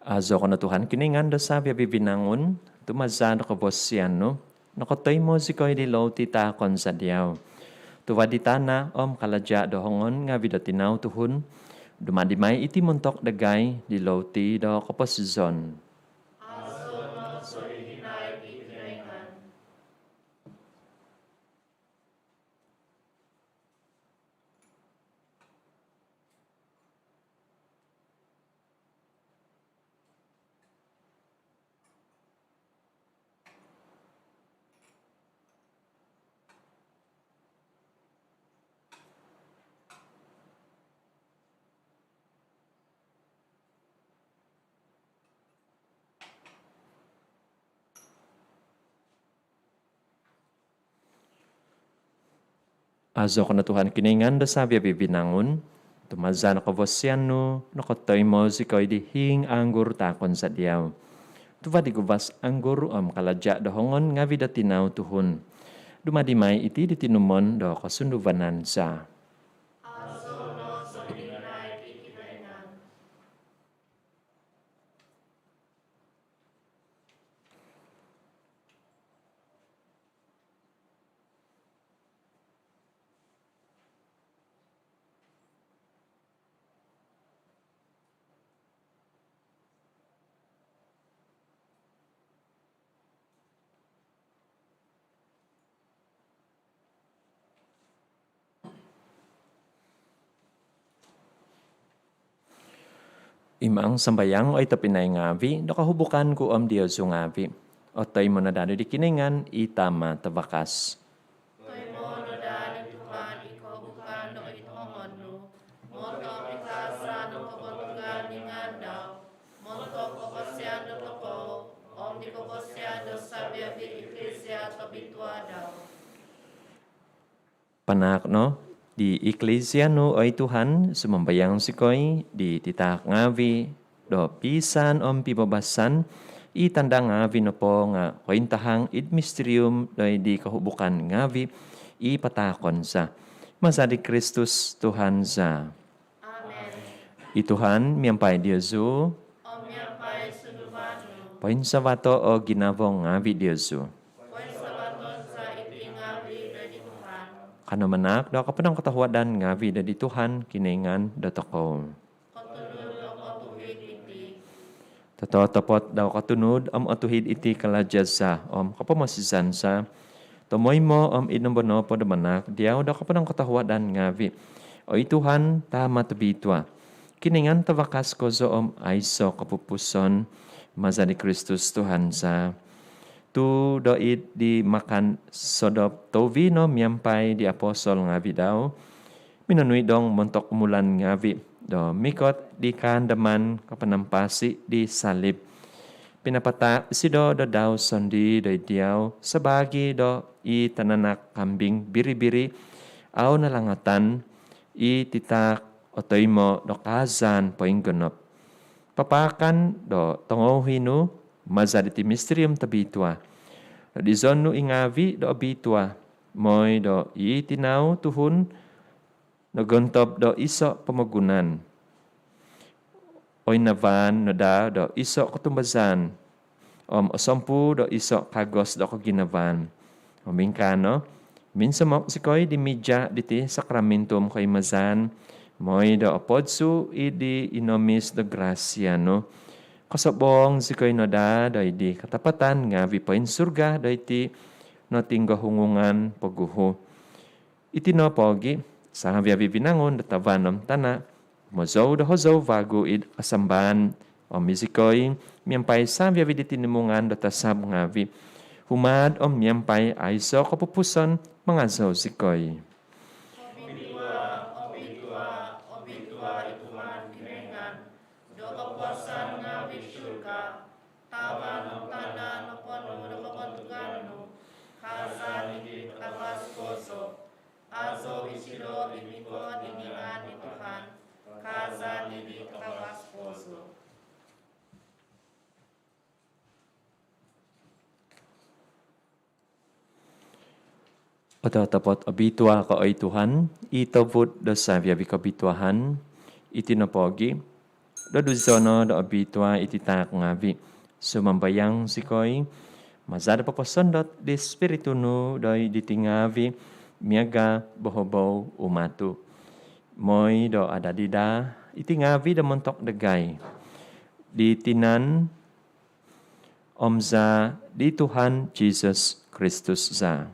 Azo ko no Tuhan Kinoingan do savi-avi vinangun, tu maza do kavasian nu nokotoimo zikoi di louti taakon za diau. Tuva' di tana' om kalaja' do hongon ngavi' do tinau tuhun, dumadi mai iti montok dagai di louti do koposizon. Azo no solihinai i Kinoingan. Azo ko no Tuhan Kinoingan do savi-avi vinangun, tu maza do kavasian nu nokotoimo zikoi di hiing anggur taakon za diau. Tuva' di guvas anggur om kalaja' do hongon ngavi' do tinau tuhun, dumadi mai iti di tinumon do kosunduvanan za. Azo no solihinai i Kinoingan. Imang sambayang, oi tobpinai ngavi', do kohubukan ku om diozu ngavi' otoimo no daa di Kinoingan i Tama' tavakas. Toimo no daa di Tuhan i kohubukan do id hongon nu, montok di kaazaan om kobontugan di ngaan dau, montok kavasian dotokou om di kavasian do savi-avi iklisia tobitua dau. Panaak no di iklisia nu, oi Tuhan, sumambayang zikoi, di titaak ngavi' do piisaan om pibabasan, i tanda' ngavi' nopo nga' kointahang id mistirium do id di kohubukan ngavi' i pataakon za. Maza di Kristus Tuhan za. Amen. I Tuhan miampai diozu. Om miampai sunduvan nu. Poinsavato' o ginavo ngavi' diozu. Poinsavaton za iti ngavi' do di Tuhan. Kano manaak do koponongkotohuadan ngavi' do di Tuhan Kinoingan dotokou. Kotunud om otuhid iti. Tototopot do kotunud om otuhid iti kalaja' za om kopomosizan za, tomoimo om id nombo nopo do manaak diau do koponongkotohuadan ngavi', oi Tuhan, Tama' tobitua, Kinoingan tavakas kozo om aiso' kopupuson, maza di Kristus Tuhan za. Tu' do id di makan sodop touvi no miampai di apostol ngavi' dau, minonuidong montok umulan ngavi' do mikot di kaandaman kapanampasi di salib, pinapataak disido do dau sondii' do id diau sabaagi do i tananak kambing biri-biri au nalangatan, i titaak otoimo' do kaazaan poinggonop. Papaakan do tongouhi nu maza diti mistirium tobitua do dizon nu i ngavi' do obitua, moi do i tinau tuhun nogontob do iso' pomogunan, oinavaan no daa do iso' kotumbazaan, om osompu do iso' kagos do koginavaan. Om ingkaa no, minsomok zikoi di mija' diti sakramintum koimazaan, moi do opodsu' id di inomis do grasia nu, kosobong zikoi no daa do id di katapatan ngavi' poinsurga do iti notinggohungungan poguhu. Iti nopo gi', savi-avi vinangun do tavan om tana', mozou do hozou vagu id asambaan, om izikoi, miampai savi-avi di tinimungan do tasab ngavi', humaad om miampai aiso' kopupuson mangazou zikoi. Obitua, obitua, obitua i Tuhan Kinoingan do kokuasaan ngavi'. Surga, tavan om tana' noponu' do kobontugan nu. Kaazaan id di takavas kozo. Azo isido i mikot id ngaan di Tuhan. Kaazaan id di takavas kozo. Ototopot obitua ko, oi Tuhan, i tobut do savi-avi kobituaan. Iti nopo gi', do duzo no do obitua iti taak ngaavi', sumambayang zikoi, maza' do poposondot di Spiritu nu doid diti ngaavi' miaga' bohobou umatu', moi do adadi daa iti ngaavi' do montok dagai di tinan om zaa' di Tuhan Jisus Kristus za.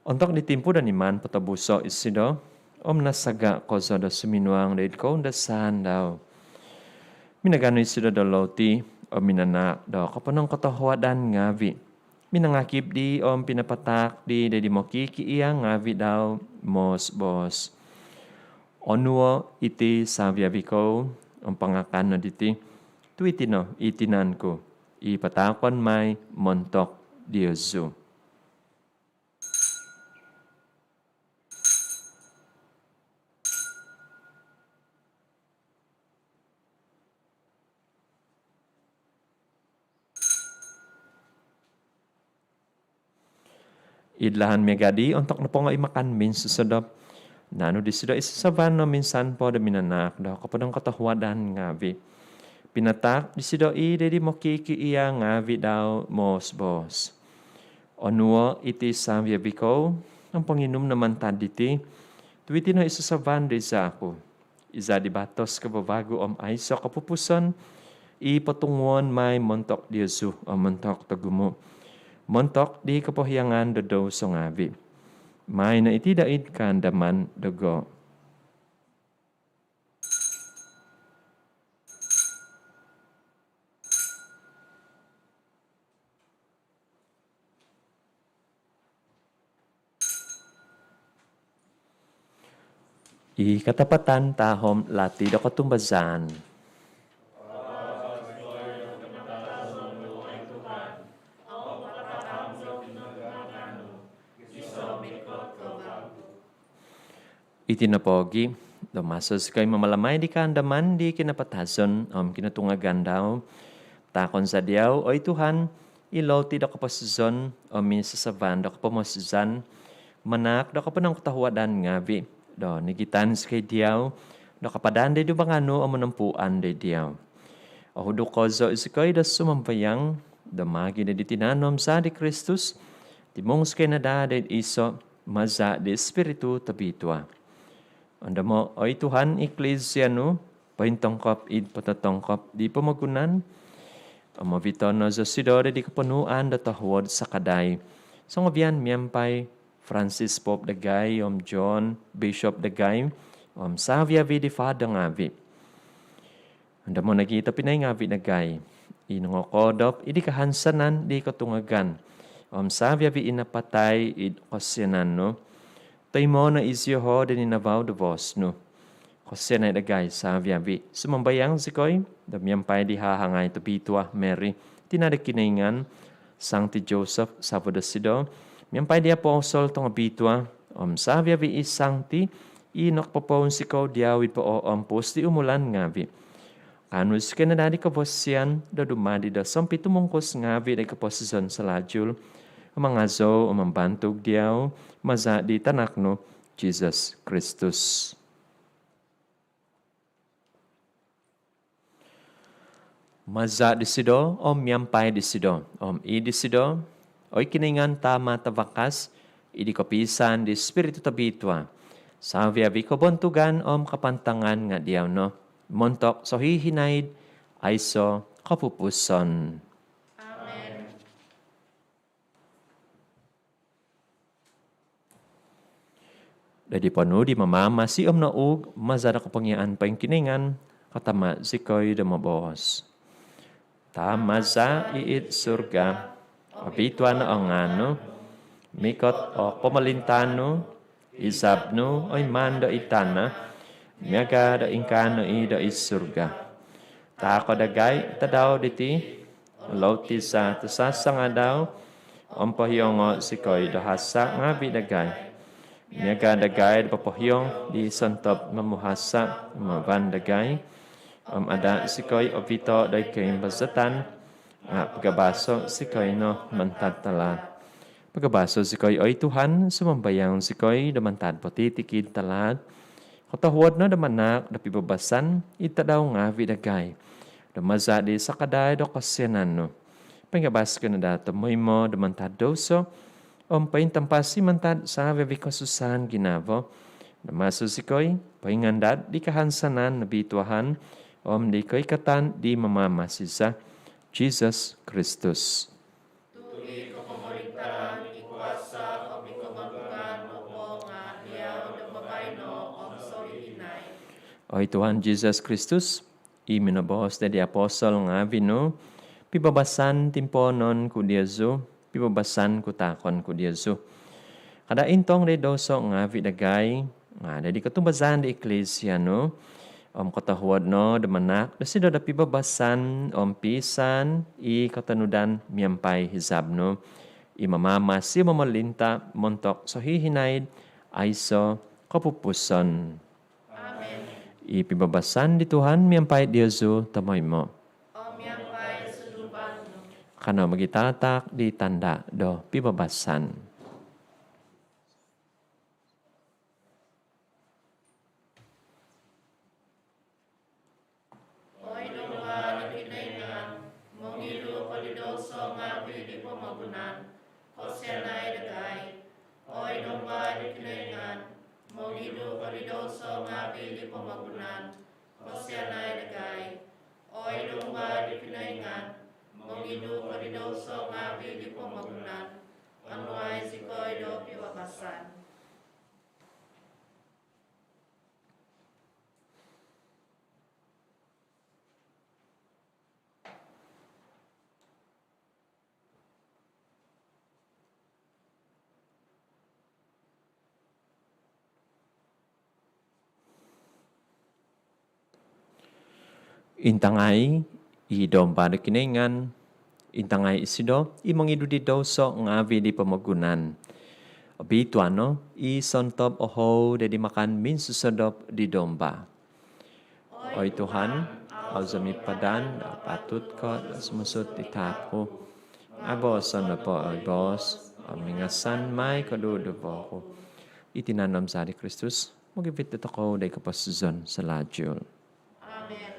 Ontok di timpu do niman potobuso' isido om nasaga' kozo do suminuang doid koundasaan dau, minaganu isido do louti om minanaak do koponongkotohuadan ngaavi', minangakib dii om pinapataak dii doid di mokikiia' ngaavi' dau, moos-boos: Onuo' iti savi-avi kou om pangakan no diti, tu' iti no i tinan ku i pataakon mai montok diozu. Id lahan miaga' dii ontok nopongo i makan minsosodop, naanu disido i sasavan om insan po do minanaak do koponongkotohuadan ngaavi', pinataak disido i doid di mokikiia' ngaavi' dau, moos-boos: Onuo' iti savi-avi kou om ponginum no mantad diti, tu' iti no i sasavan do zaa' ku, i zaa' di batos kavavagu om aiso' kopupuson, i potunguon mai montok diozu om montok togumu', montok di kopohiangan do douso ngaavi'. Maai no iti doid kaandaman dogo. I katapatan tahom lati do kotumbazaan. Iti nopogi', do maso zikoi mamalamai di kaandaman di kinapatazon om kinotungagan dau, taakon za diau, oi Tuhan, i louti do koposizon om i sasavan do kopomosizan, manaak do koponongkotohuadan ngaavi', do nigitan zikoi diau do kapadan doid dumbangan nu om monompuan doid diau. Ohuduk kozo zikoi do sumambayang, do maagi' doid di tinan om zaa' di Kristus, timung zikoi no daa doid iso', maza' di Spiritu Tobitua. Ondomo', oi Tuhan, Iklisia nu pointongkop id pototongkop di pomogunan, om ovito' no zosido doid di koponuan do tohuod sakadai songovian miampai Francis Pope dagai om John Bishop dagai om savi-avi di Father ngaavi'. Ondomo' nogi' tobpinai ngaavi' dagai i nongokoodop id di kahansanan di kotungagan om savi-avi i napatai id kosianan nu. Toimo' no iziho' doid ninavau do voos nu. Kosianai dagai savi-avi, sumambayang zikoi, do miampai di hahangai tobitua Mary, tina' do Kinoingan, Sangti Joseph savo' dosido, miampai di apostol tongobitua om savi-avi i sangti i nokopopounsikou diau id pooompus di umulan ngaavi', kaanu zikoi no daa di kobosian do dumadi do sompitumungkus ngaavi' doid koposizon salalu, om mangazou om mambantug diau, maza' di Tanak nu, Jisus Kristus. Maza' disido, om miampai disido, om id disido, oi Kinoingan Tama' tavakas, id di kopiisaan di Spiritu Tobitua, savi-avi kobontugan om kapantangan nga' diau no, montok sohihinaid aiso' kopupuson. Amen. Doid di ponuu' di Mamamasi om nouug maza' do kopongiaan poingkinoingan, katama' zikoi do moboos: Tama' za i id surga, obitua no o ngaan nu, mikot o pomolintaan nu, izab nu oi maan do id tana' miaga' do ingkaa no i' do id surga. Taako' dagai tadau diti o louti za tosasangadau, om pohiongo' zikoi do hasa' ngaavi' dagai miaga' dagai do popohiong di sontob momuhasa' humavan dagai. Om ada' zikoi ovito' doid koimbazatan, nga' pagabaso' zikoi no mantad talaat. Pagabaso' zikoi oi Tuhan, sumambayang zikoi, do mantad potitikid talaat, Kotohuod no do manaak do pibabasan id tadau ngaavi' dagai do maza' di sakadai do kosianan nu. Poingabas ko no daa tomoimo do mantad douso om pointampasi mantad savi-avi' kosusaan ginavo, do maso zikoi poingandad di kahansanan nobi Tuhan om di koikatan di Mamamasi za, Jisus Kristus. Tu' i kopomorintaan, i kuasa om i komogungan nopo nga' diau do baino om sohihinaid. Oi Tuhan Jisus Kristus, i minoboos di apostol ngaavi' nu, pibabasan timpoonon ku diozu, pibabasan ku taakon ku diozu. Kada' intong di douso ngaavi' dagai, nga' di kotumbazaan di Eklisia nu, om kotohuod no do manaak dosido do pibabasan om piisaan i kotonudan miampai hizab nu, i mamamasi om momolinta' montok sohihinaid aiso' kopupusan. Amen. I pibabasan di Tuhan miampai diozu tomoimo. Om miampai sunduvan nu. Kano mogitataak di tanda' do pibabasan. Oi Domba di Kinoingan, mongidu ko di douso ngaavi' di pomogunan, kosianai dagai. Oi Domba di Kinoingan, mongidu ko di douso ngaavi' di pomogunan, kosianai dagai. Oi Domba di Kinoingan, mongidu ko di douso ngaavi' di pomogunan, onuai zikoi do pibabasan. Intangai i Domba do Kinoingan, intangai isido i mongidu di douso ngaavi' di pomogunan. Obituanan no i sontob ohou di makan minsosodop di Domba. Oi Tuhan, au' zou mipadan do apatut ko do sumusut id haap ku, nga' booson nopo o boos om ingasan mai koduduvo ku. I tinan om zaa di Kristus mogivit dotokou di koposizon sohihinaid. Amen.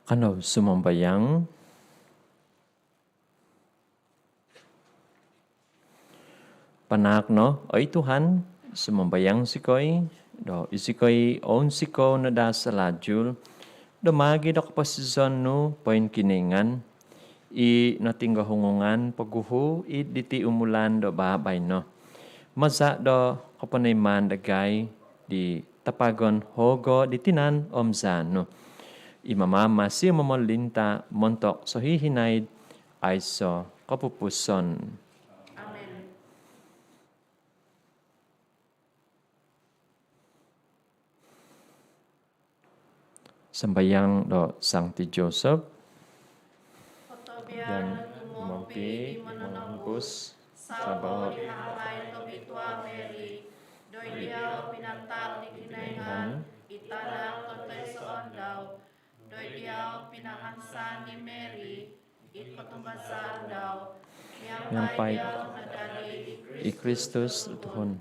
Kanou sumambayang. Panaak no, oi Tuhan, sumambayang zikoi, do izikoi ounsikou no daa salajul, do maagi do koposizon nu poingkinoingan, i notinggohungungan poguhu id diti umulan do babaino. Maza do koponoimaan dagai di tapagon hogo di tinan om zaa nu. I mamamasi om momolinta montok sohihinaid aiso kopupuson. Amen. Sambayang do Sangti Joseph. Kotobian umompi di Mononobus, sabo di Hahalai Tobitua Mary, doid diau pinatal di Kinoingan i Tanak kotoisoon dau, doid diau pinahansan di Mary i kotumbazaan dau, miampai diau nadadi i Kristus tuhun.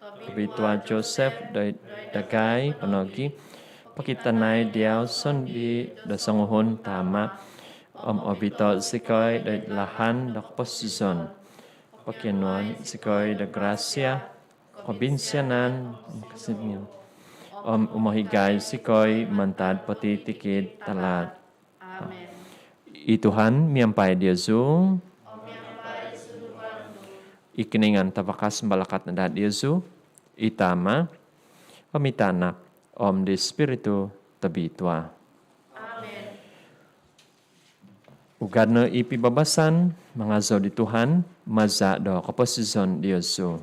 Tobitua Joseph doid dagai po nogi, pokitanai diau sondii do songuhun tama, om obito zikoi doid lahan do koposizon. Pokionuai zikoi do grasia, kobinsianan, om umohigai zikoi mantad potitikid talaat. Amen. I Tuhan miampai diozu. I Kinoingan Tavakas mambalakat no daa diozu, i Tama, om i Tanak, om di Spiritu Tobitua. Amen. Ugad no i pibabasan, mangazou di Tuhan maza do koposizon diozu.